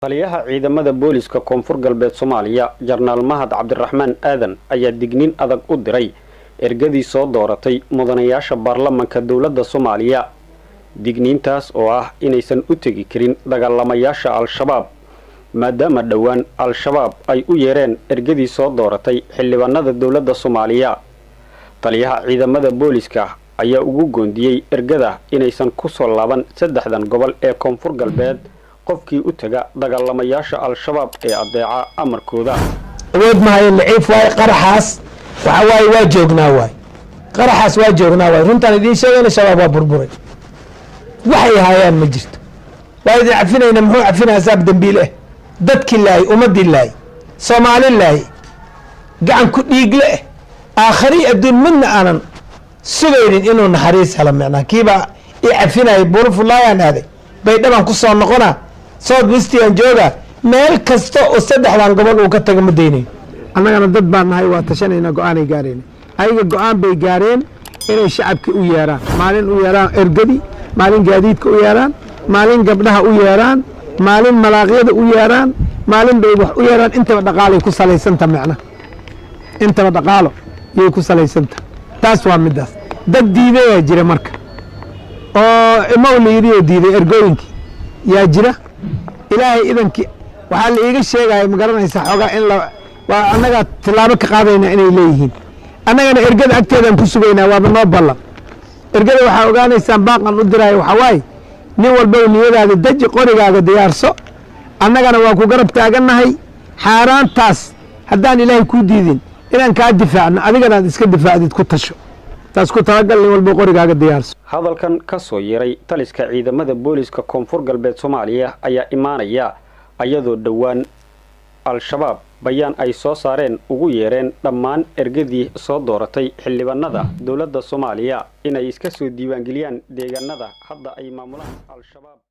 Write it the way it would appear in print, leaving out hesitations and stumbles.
Taliyaha ciidamada booliska Koonfur Galbeed Soomaaliya, Jenaraal Mahad Cabdiraxmaan Aadan, ayaa digniin adag u diray ergadii soo dooratay mudanayaasha baarlamanka dowladda Soomaaliya. Digniintaas oo ah inaysan u tegi karin dagaalamayaasha Al-Shabaab, maadaama dhowaan Al-Shabaab ay u yeereen ergadii soo dooratay xildhibaanada dowladda Soomaaliya. Taliyaha ciidamada booliska ayaa ugu goondiyey ergada inaysan ku soo laaban saddexdan gobol ee Koonfur Galbeed qofkii u taga dagaalamayaasha Al-Shabaab ee adeeca amarkooda. Awood mahayo, laciif waaye. Qaraxaas waxa waaye waa joognaa waay, qaraxaas waa joognaa waay. Runtaan idiin sheegayna, Shabaab waa burburay, waxay haayaan ma jirto. Waa idin cafinayna. Muxuu cafinaya? Saab dambiile eh, dadkii laayay, ummadii laayay, Soomaali laayay, gacan ku dhiigle eh, aakhari adduun midna aanan sugaynin inuu naxariis helo. Micnaa kiibaa i cafinayay. Buurafulaayaan aaday, Baydhabaan ku soo noqonaa, South Westian joogaa, meel kasta oo saddexdan gobol uu ka taga ma daynayo. Annagana dad baan nahay, waa tashanayna, go-aanay gaarayna. Ayaga go-aan bay gaareen inay shacabka u yeeraan, maalin u yeeraan ergadii, maalin gaadiidka u yeeraan, maalin gabdhaha u yeeraan, maalin malaaqyada u yeeraan, maalin bay wax u yeeraan. Intaba dhaqaalay ku salaysanta, macna intaba dhaqaalo yay ku salaysanta. Taas waa midaas. Dad diidayaa jira marka oo imow la yidhi oo diiday ergooyinkii yaa jira. Ilaahay idankii, waxaa la iiga sheegaya, ma garanaysa, xoogaa in la waa annagaa tilaabo ka qaadayna inay leeyihiin. Annagana ergada agteedaan ku sugaynaa, waaba noo ballan. Ergada waxaa ogaanaysaan, baaqan u diraayo waxaa waaye: nin walbow niyadaada deji, qorigaaga diyaarso, annagana waa ku garab taagannahay. Xaaraantaas haddaan Ilaahay kuu diidin inaan kaa difaacno, adigana aad iska difaacdid, ku tasho, taas ku talagal. Nin walbow qorigaaga diyaarso. Hadalkan ka soo yeeray taliska ciidamada booliska Koonfur Galbeed Soomaaliya ayaa imaanaya ayadoo dhowaan Al-Shabaab bayaan ay soo saareen ugu yeereen dhammaan ergadii soo dooratay xildhibaanada dowladda Soomaaliya inay iska soo diiwaangeliyaan deegaanada hadda ay maamulaan Al-Shabaab.